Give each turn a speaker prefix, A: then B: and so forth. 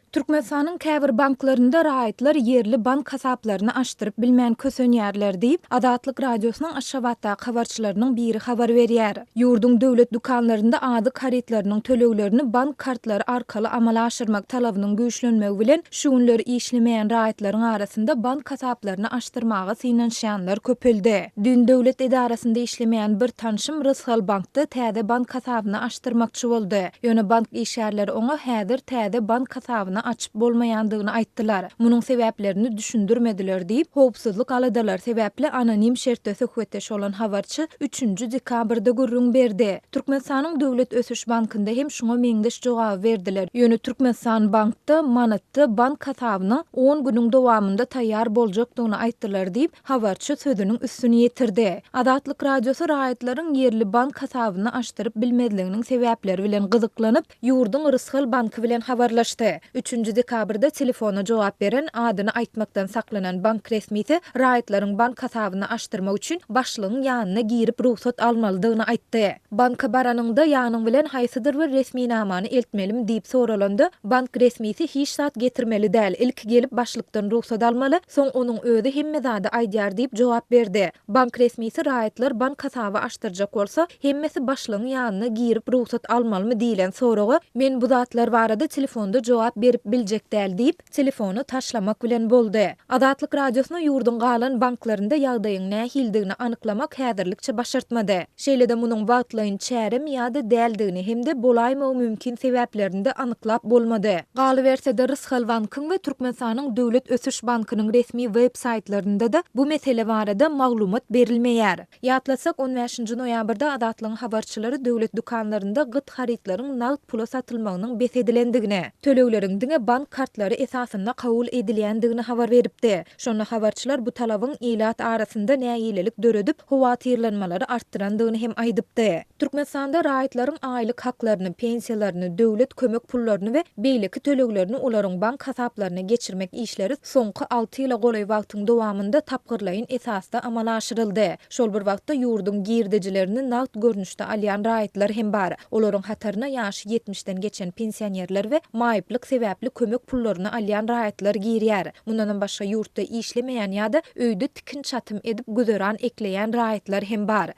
A: Türkmenistanyň käbir banklarynda raýatlar ýerli bank hasaplaryny açdyryp bilmän kösenýärler diýip, Azatlyk Radiosynyň Aşgabatdaky habarçylarynyň biri habar berýär. Ýurduň döwlet dükanlarynda azyk harytlarynyň töleglerini bank kartlary arkaly amala aşyrmak talabynyň güýçlenmegi bilen, şu günler işlemeýän raýatlaryň arasynda bank hasaplaryny açdyrmaga synanyşýanlar köpeldi. Düýn döwlet edarasynda işlemeýän bir tanşym Rysgal bankda täze bank hasabyny açdyrmakçy boldy. Ýöne bank işgärleri oňa häzir täze bank hasabyny açyp bolmaýandygyny aýtdylar. Munuň sebäplerini düşündirmediler diýip, howpsuzlyk aladalary sebäpli anonim şertde söhbetdeş bolan habarçy üçünji dekabrda gürrüň berdi. Türkmenistanyň Döwlet ösüş bankynda hem şuňa meňzeş jogaby berdiler. Ýöne Türkmenistan bankda manatda bank hasabynyň on günüň dowamynda taýýar boljakdygyny aýtdylar diýip, Habarçy sözüniň üstüni ýetirdi. Azatlyk Radiosy raýatlaryň ýerli bank hasabyny açdyryp bilmezliginiň sebäpleri bilen gyzyklanyp, ýurduň Rysgal banky bilen habarlaşdy. Üçünji dekabrda telefona jogap beren, adyny aýtmakdan saklanan bank resmisi raýatlaryň bank hasabyny açdyrmak üçin başlygyň ýanyna girip rugsat almalydygyny aýtdy. Banka baranyňda ýanyň bilen haýsydyr bir resminamany eltmelimi diýip soralanda, bank resmisi hiç zat getirmeli däl, ilki gelip başlykdan rugsat almaly, soň onuň özi hemme zady aýdar diýip jogap berdi. Bank resmisi raýatlar bank hasaby açdyrjak bolsa, hemmesi başlygyň ýanyna girip rugsat almalymy diýlen soraga, men bu zatlar barada telefonda jogap berip biljek däl diýip, telefony taşlamak bilen boldy. Azatlyk Radiosyna ýurduň galan banklarynda ýagdaýyň nähilidigini anyklamak häzirlikçe başartmady. Şeýle-de munuň wagtlaýyn çäremi ýa-da däldigini hem-de bolaýmagy mümkin sebäplerini-de anyklap bolmady. Galyberse-de, Rysgal bankyň we Türkmenistanyň Döwlet ösüş bankynyň resmi web saýtlarynda-da bu mesele barada maglumat berilmeýär. Ýatlatsak, on bäşinji noýabrda Azatlygyň habarçylary döwlet dükanlarynda gyt harytlaryň nagt pula satylmagynyň bes edilendigini, tölegleriň diňe bank kartlary esasynda kabul edilýändigini habar beripdi. Şonda habarçylar bu talabyň ilat arasynda nägilelik döredip, howatyrlanmalary artdyrandygyny hem aýdypdy. Türkmenistanda raýatlaryň aýlyk haklaryny, pensiýalaryny, döwlet kömek pullaryny we beýleki töleglerini olaryň bank hasaplaryna geçirmek işleri soňky alty ýyla golaý wagtyň dowamynda tapgyrlaýyn esasda amala aşyryldy. Şol bir wagtda, ýurduň girdejilerini nagt görnüşde alýan raýatlar hem bar. Olaryň hataryna ýaşy ýetmişden geçen pensionerler we maýyplyk sebäpli kömek pullaryny alýan raýatlar girýär. Mundanam başga ýurtda işlemeýän ýa-da öýde tikin-çatym edip güzeran ekleýän raýatlar hem bar.